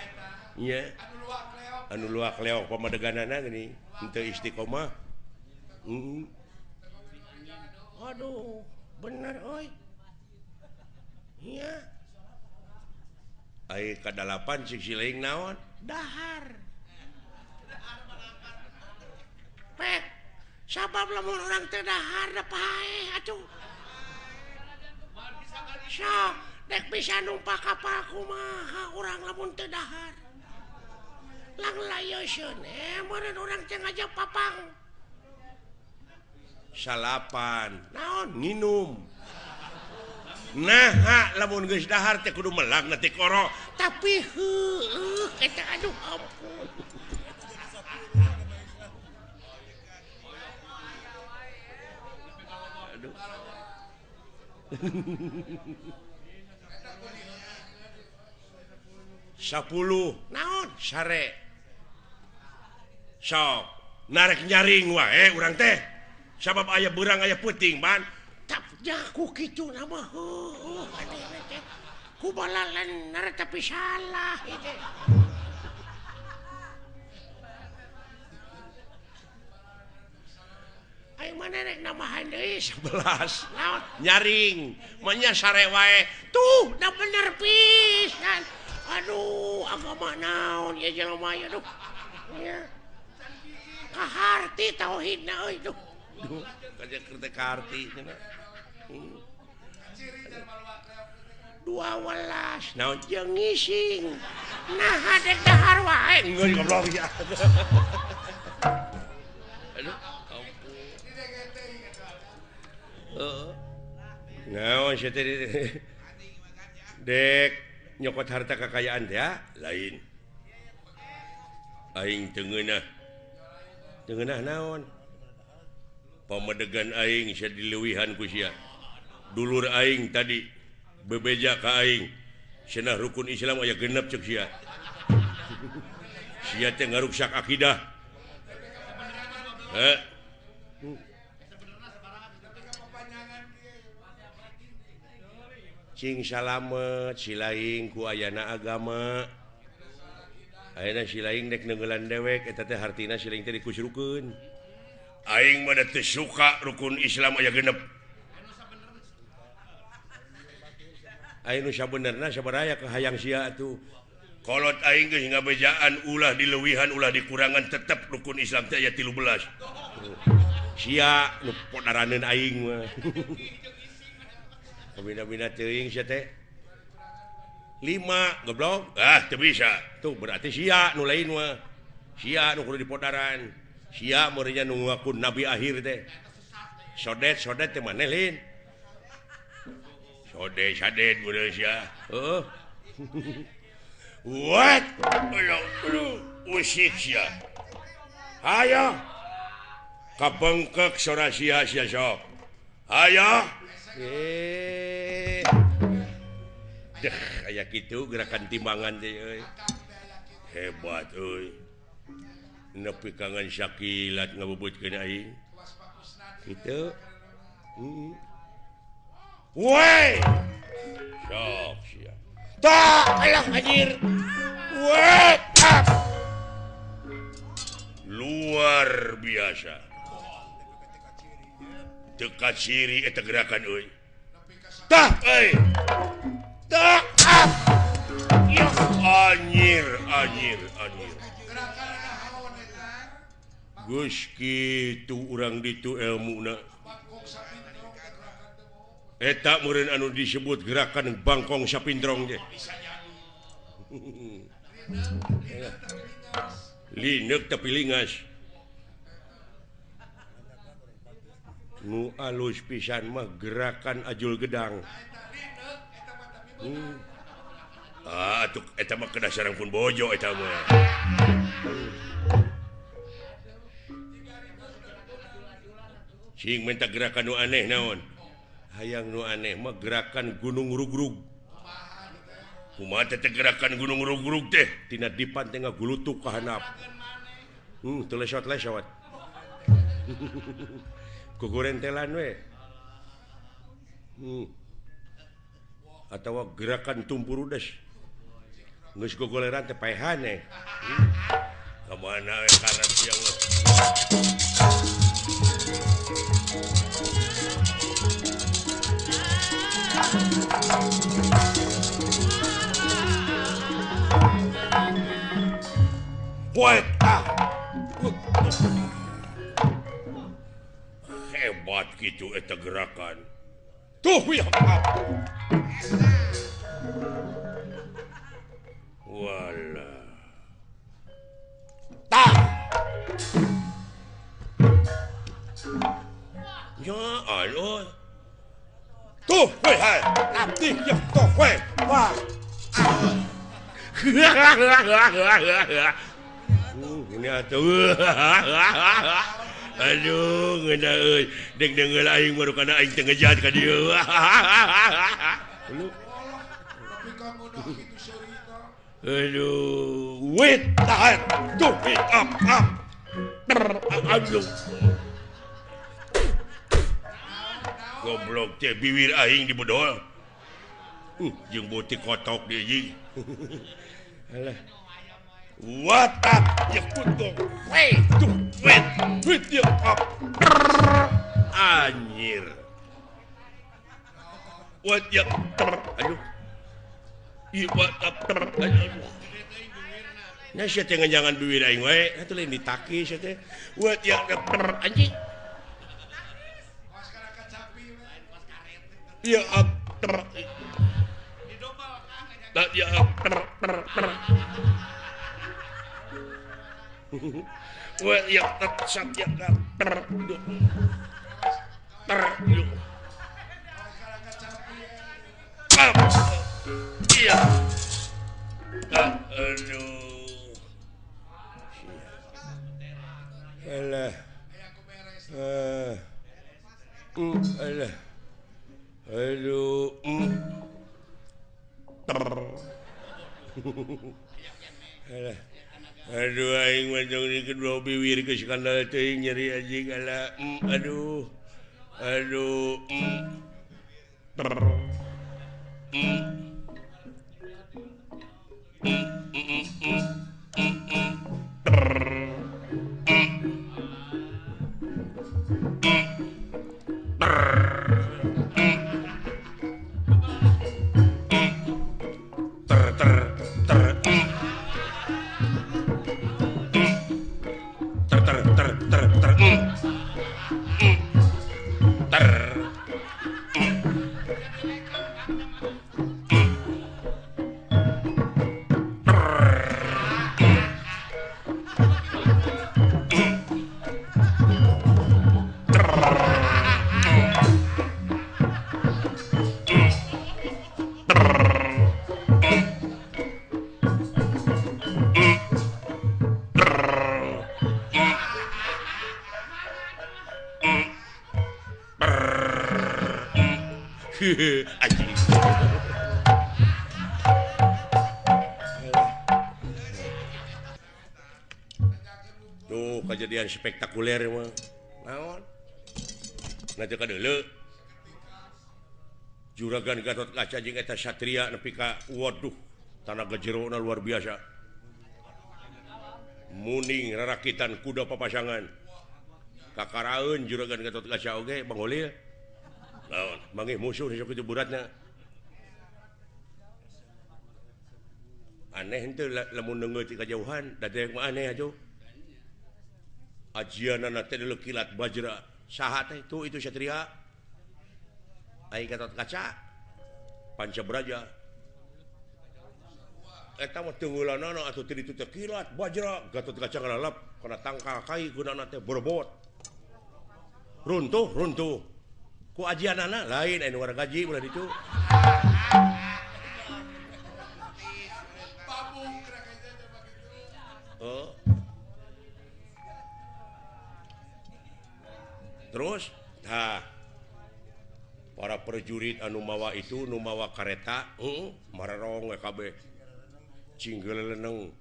Nya. Anu luak leok pamadeganana geuning henteu istiqomah. Aduh, bener euy. Iya. Ai ka-8 cik siling naon? Dahar. Pek, sabab lamun urang teh dahar da paeh atuh. Sok, dek bisa numpak kapal kumaha urang lamun teu dahar. Lang layoseun meureun urang teh ngajak papang. Salapan. Naon? Nginum. Nah, lamun geus dahar teh kudu melak na teh koro. Tapi heueuh eta aduh ampun. Aduh. 10 naon sare. Sok narek nyaring wae urang teh. Sabab aya beurang aya peuting ban. Jaku kitu nama heueuh teh ku balalener tapi salah ieu. Aing mana rek nambahan deui 11. Naon? Nyaring, manya sare wae. Tuh, da bener pisan. Aduh, agama naon ieu jelema ieu aduh. Nya. Kaharti tauhidna euy duh. Duh, kaja keur teh kaharti cenah. 12 naon jeung ngising. Nah, dek dahar wae. Geus goblok ya. Aduh, ampun. Heeh. Naon sia teh dek nyokot harta kekayaan teh ya? Lain. Aing teu ngeunah. Teu ngeunah naon? Pamedegan aing sia dileuwihan ku sia. Dulur aing tadi bebeja ka aing. Cenah rukun Islam aya genep ceuk sia. Sia teh ngaruksak akidah. Heh. Cing salamet silaing ku ayana agama. Ayeuna silaing dek neungeulan dewek eta teh hartina silaing teh dikusrukeun. Aing mah teu suka rukun Islam aya genep. Aing nu sabenerna sabaraya kahayang sia atuh. Kolot aing geus ngabejaan ulah dileuwihan ulah dikurangan tetep rukun Islam teh aya 13. Sia nu podaraneun aing mah. Kabina-bina teuing sia teh. 5 goblok. Ah teu bisa. Tuh berarti sia nu lain mah. Sia nu kudu dipodaran. Sia meureunnya nu ngaku nabi akhir teh. Sodet-sodet teh maneh lain. Sodet sadet meureun sia. Heeh. What? Aduh, usik sia. Hayo. Kabengkek sora sia sia sok. Hayo. Deh, aya kitu gerakan timbangan teh euy. Hebat euy. Nepi kangen sakilat ngabubutkeun aing. Kitu. Heeh. Woi. Sok sia. Tak, alah anjir. What up? Luar biasa. Teu kaciri eta gerakan euy. Tah euy. Tah. Yo anjir, anjir, anjir. Geus kitu urang ditu elmuna. Eta meureun anu disebut gerakan bangkong sapindrong teh. Lineuk tapi lingas. Nu alus pisan mah gerakan ajul gedang. Ah atuh eta mah kedah sareng pun bojo eta mah. Cing minta gerakan nu aneh naon? Hayang nu aneh mah gerakan gunung rugrug. Kumaha teh gerakan gunung rugrug teh? Tina dipan teh ngagulutuk ka handap. Teu lesot-lesot. Gogorentelan we. Atawa gerakan tumpurudes. Geus gogoleran teh paehan eh. Ka mana we karep sia mah. What? Ah. Hebat gitu eta gerakan. Tuh ya. Wala. Tah. Ya Allah. Tuh, weh, hai. Abdi ya tuh, weh. Wah. Ini atuh. Aduh, ngeunah euy. Deg deungeul aing baru kana aing teu ngejat ka dieu. Aduh, wait, tahan. Tuh, up, up. Aduh. Goblok teh biwir aing dibedol. Jeung beuti kotok deui jeung. Alah. What up? Ya kutung. Wait, tuh, wait. Wait ya up. Anjir. What ya? Aduh. Ieu what up? Aduh. Nya sia teh ngejangan biwir aing wae, atuh lain ditaki sia teh. What ya anjing. Ya up. Tak ya up. Wah ya tak sat ya ter ter iya. Aduh. Alah. Alah. Aduh. Alah. Aduh aing mah jong di kedua biwir geus skandal teuing nyeri anjing alah. Aduh. Aduh. Anjing. Tuh kejadian spektakuler mah. Naon? Nanti ka deuleu. Juragan Gatot Kaca jeung eta Satria nepi ka waduh, tanaga jerona luar biasa. Muning rarakitan kuda papasangan. Kakaraeun Juragan Gatot Kaca oge Bang Holil. Naon, manggih musuh sok kitu beratna. Aneh henteu lamun neungeut ti kajauhan, da dewek mah aneh atuh. Ajianana teh deuleu kilat bajra. Saha teh tuh itu Satria. Aing Gatot Kaca Panca Braja. Eta mah teungeulanana atuh teu ditu teh kilat bajra, Gatot Kaca ngalalap kana tangkal kai gunana teh borbot. Runtuh, runtuh. Ku ajianana lain anu wargaji ulah ditu. Oh. Terus tah para prajurit anu mawa itu nu mawa kareta, mararong we kabeh. Cinggeleneng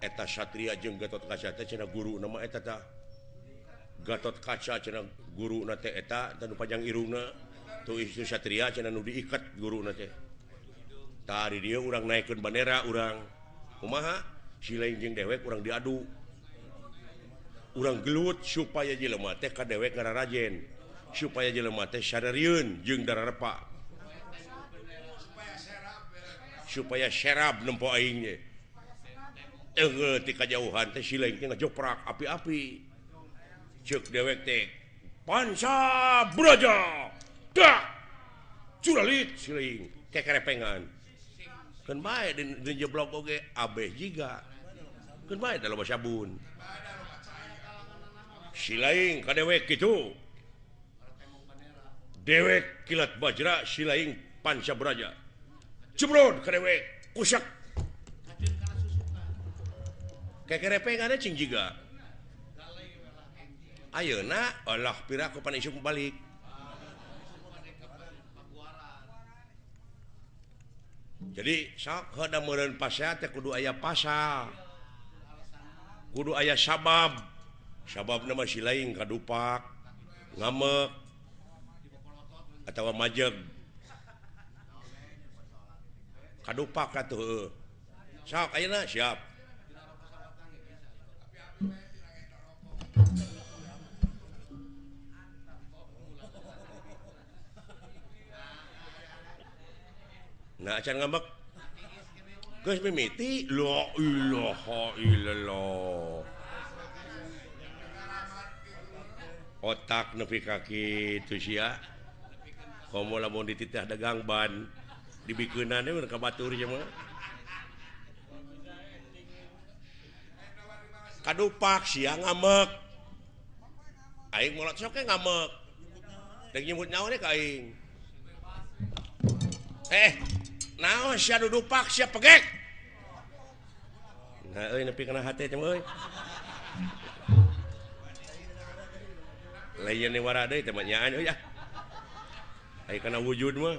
eta Satria jeung Gatot Kaca teh cenah guru nama eta tah. Gatot Kaca cenah guruna teh eta tanu panjang irungna tuh itu Satria cenah nu diikat guruna teh. Tah di dieu urang naikeun bandera urang. Kumaha? Si lain jeung dewek urang diadu. Urang gelut supaya jelema teh ka dewek ngararajen. Supaya jelema teh sadarieun jeung dararepa. Supaya serab nempo aing ge. Teunggeul ti kajauhan teh si lain teh ngajoprak api-api. Ceuk dewek teh Panca Braja. Dak. Curalit siling kekerepengan. Keun bae di jeblok oge abeh jiga. Keun bae da loba sabun. Silaing ka dewek kitu. Dewek kilat bajra silaing Panca Braja. Jeblok ka dewek kusak. Kekerepengan cing jiga. Ayeuna Allah piraku pan isuk balik. Jadi sok heuda meureun pasea teh kudu aya pasal. Kudu aya sabab. Sababna mah si lain kadupak, ngamek atawa majeg. Kadupak atuh heueuh. Sok ayeuna siap. Nah, acan ngambek. Geus mimiti la ilaha illallah. Otak nepi ka kitu sia. Komo lamun dititah dagang ban dibikeunana we ka batur sia mah. Kadupak sia ngambek. Aing molot sok ge ngambek. Deuk nyebut nyawa ka aing. Naon sia dudupak sia pegek. Nah euy nepi kana hate teh euy. Lain wara deui teh mah nyaan euy ah. Aya kana wujud mah.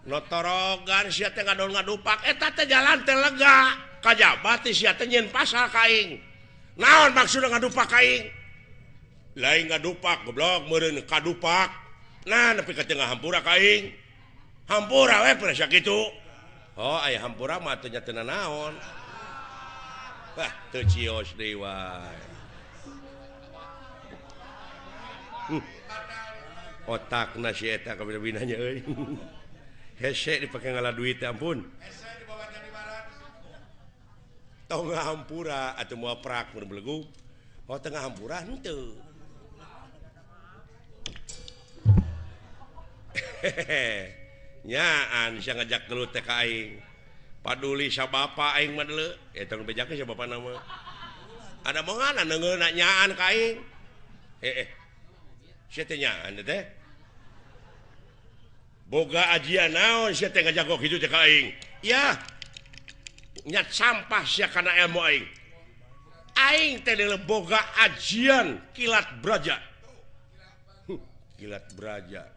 Notorogan sia teh ngadon ngadupak eta teh jalan teh lega. Kajaba teh sia teh nyieun pasal ka aing. Naon maksudna ngadupak ka aing? Lain ngadupak goblok meureun kadupak. Nah nepi ka tengah hampura ka aing. Hampura we pernah sakitu. Oh aya hampura mah teu nya teu nanaon. Wah teu cios deui wae. Otakna si eta kabina-binanya euy. Hese dipake ngala duit ampun. Hese dibawa jadi barat. Tong hampura atuh moal prak mun belegug. Oh tengah hampura henteu. Nyaan sia ngajak gelut teh ka aing. Paduli sa bapa aing mah deuleu. Eta nu bejakeun sa bapana mah. Ada mongan neungeuna nyaan ka aing. Sia teh nyaan teh. Boga ajian naon sia teh ngajago kitu teh ka aing. Yah. Nyat sampah sia kana ilmu aing. Aing teh deuleu boga ajian kilat braja. Kilat braja.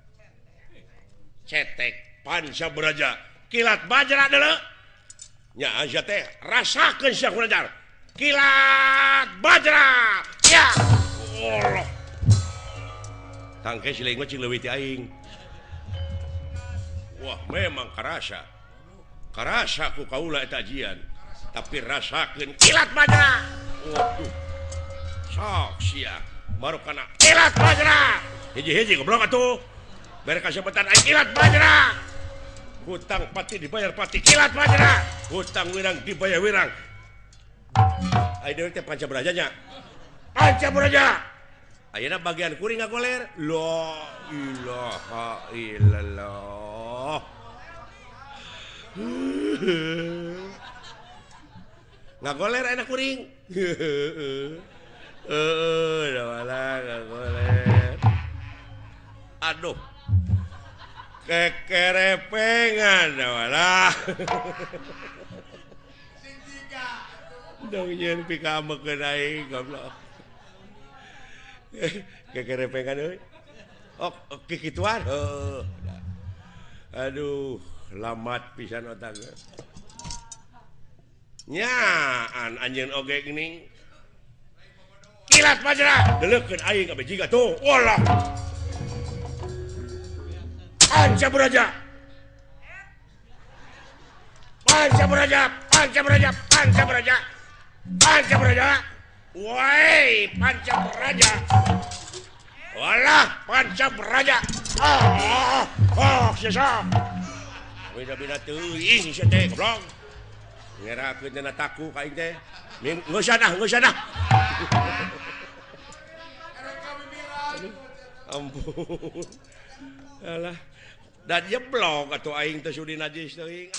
Cetek panca braja. Kilat bajra deuleu. Nya sia teh rasakeun sia ku ajar. Kilat bajra. Ya. Allah. Tangke si leung mah cing leuwih ti aing. Wah memang karasa. Karasa ku kaula eta ajian. Tapi rasakeun kilat bajra. Waduh. Sok sia baru kana kilat bajra. Hiji-hiji goblok atuh. Bere kasebetan aing kilat bajra. Hutang pati dibayar pati kilat bajra. Hutang wirang dibayar wirang. Aing deui teh panca braja nya. Panca braja. Ayeuna bagian kuring ngagoler. La ilaha illallah. Ngagoler ayeuna kuring. Heeh, malah ngagoler. Aduh. Kekerepengan malah. Sing tiga. Dong nyeun pikamekeun aing goblok. Kekerepengan euy. Oh, kikituan. Heuh. Aduh, lamat pisan otak. Nyaan anjeun oge geuning. Kilat bajra, deleukeun aing kabeh jiga tuh. Walah. Panca braja. Panca braja, panca braja, panca braja. Panca braja. Woi, panca braja. Walah, panca braja. Ah, oh, sesa. Beda-beda teuing sia teh goblok. Ngerakeun dina taku ka aing teh. Geus ah, geus ah. Ampun. Alah, dan jeblok atuh aing teh sudi najis teuing.